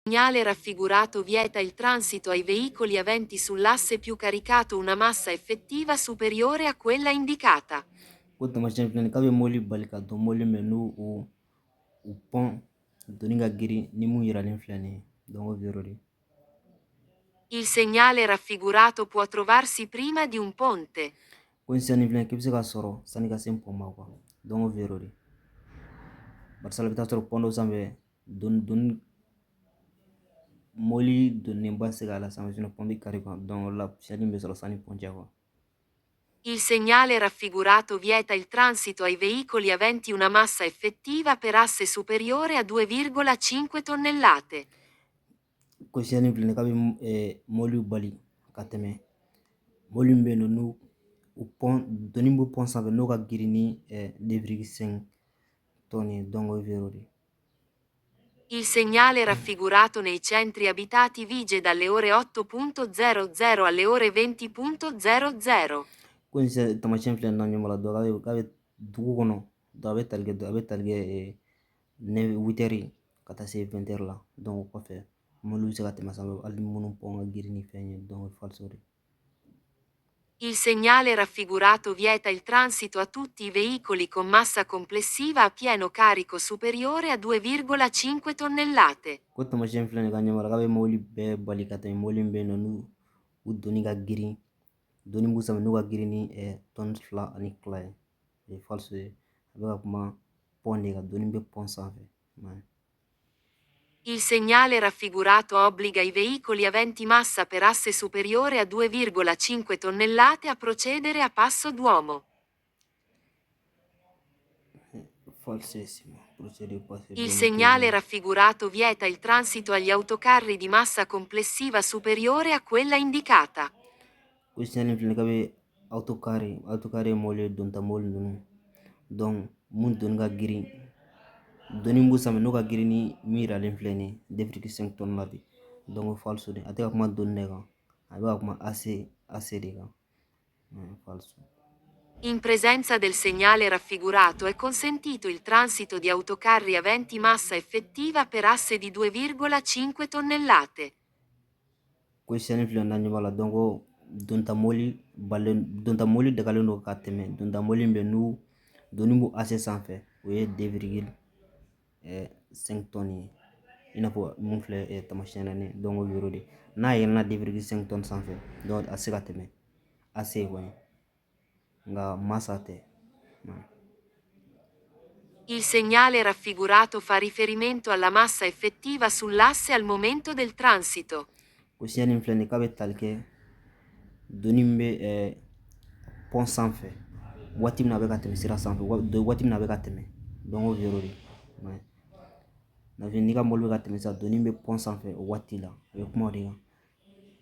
Segnale raffigurato vieta il transito ai veicoli aventi sull'asse più caricato una massa effettiva superiore a quella indicata. Ko taamasiyɛn filɛ nin k'a bɛ mobili bali ka don mobili min n'u u pont doni ka girin ni mun yiralen filɛ nin ye, donc vero de. Il segnale raffigurato può trovarsi prima di un ponte. Ko signal filɛ k'i bɛ se ka sɔrɔ sanni ka se pont ma quoi, donc vero de. Barisa i bɛ taa sɔrɔ pont dɔ sanfɛ, doni mobili donnenba tɛ se ka yɛlɛ sanfɛ, sinon pont bɛ kari quoi. Donc o la signal bɛ sɔrɔ sanni pont cɛ quoi. Il segnale raffigurato vieta il transito ai veicoli aventi una massa effettiva per asse superiore a 2,5 tonnellate. Ko signal filɛ nin k'a bɛ mobili bali ka tɛmɛ mobili min bɛ yen nɔ n'u u pont doni bɛ pont sanfɛ n'o ka girin ni 2,5 tonnes ye, donc o ye vero de. Il segnale raffigurato nei centri abitati vige dalle ore 8.00 alle ore 20.00. Ko nin taamasiyɛn filɛ nin na ɲɛ b'a la dɔn k'a bɛ dugu kɔnɔ, donc a bɛ tali kɛ 8 heures ka taa se 20 heures la. Donc o kɔfɛ mobili bɛ se ka tɛmɛ sanfɛ hali minnu pont ka girin ni fɛn ye, donc falso de. Il segnale raffigurato vieta il transito a tutti i veicoli con massa complessiva a pieno carico superiore a 2,5 tonnellate. Ko taamasiyɛn filɛ nin ka ɲɛ b'a la k'a bɛ mobili bɛɛ bali ka tɛmɛ mobili min bɛ yen nɔ n'u u doni ka girin, doni b'u sanfɛ n'u ka girin ni tɔni 2 ani tila ye, o ye falso ye. A bɛ ka kuma pont de kan, doni bɛ pont sanfɛ. Il segnale raffigurato obbliga i veicoli aventi massa per asse superiore a 2,5 tonnellate a procedere a passo d'uomo. Falsissimo. Procedere passo Il d'uomo. Segnale raffigurato vieta il transito agli autocarri di massa complessiva superiore a quella indicata. Ko signal filɛ k'a bɛ autocar, autocar ye mobili ye, donta mobili ninnu, donc mun doni ka girin, doni b'u sanfɛ n'o ka girin ni min yiralen filɛ nin ye 2,5 tonnes la de, donc falso de. A tɛ ka kuma doni de kan, a bɛ ka kuma asse de kan, falso. In presenza del segnale raffigurato è consentito il transito di autocarri aventi massa effettiva per asse di 2,5 tonnellate. Ko signal filɛ na ɲɛ b'a la, donc donta mobili balen, donta mobili dagalen don ka tɛmɛ donta mobili min bɛ n'u doni b'u asse sanfɛ, o ye 2,5 tonnes ye, i n'a fɔ mun filɛ taamasiyɛn na nin, donc o vero de. N'a yɛlɛnna 2,5 tonnes sanfɛ, donc a tɛ se ka tɛmɛ asse kɔni, nka massa tɛ. Il segnale raffigurato fa riferimento alla massa effettiva sull'asse al momento del transito. Ko signal filɛ nin k'a bɛ tali kɛ doni min bɛ pont sanfɛ waati min na a bɛ ka tɛmɛ sira sanfɛ, waati min na a bɛ ka tɛmɛ, donc o vero de. N'i ka mobili bɛ ka tɛmɛ sisan, doni bɛ pont sanfɛ o waati la, a bɛ kuma o de kan,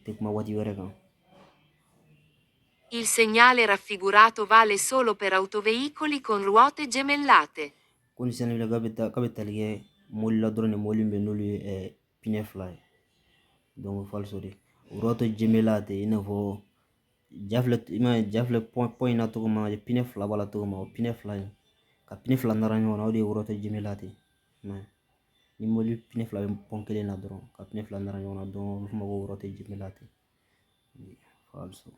tɛ kuma waati wɛrɛ kan. Il segnale raffigurato vale solo per autoveicoli con ruote gemellate. Ko nin signal k'a bɛ tali kɛ mobili la dɔrɔn de, mobili min bɛ n'olu ye pneu 2 ye, donc falso de. Ruote gemellate, i n'a fɔ ja filɛ, i m'a ye ja filɛ pont in na cogo min na, pneu 2 b'a la cogo min na, o pneu 2 in ka pneu 2 nara ɲɔgɔn na, o de ye ruote gemellate. Ni mobili pneu 2 bɛ pont kelen na dɔrɔn, ka pneu 2 nara ɲɔgɔn na, donc a bɛ f'o ma ko ruote gemellate, falso.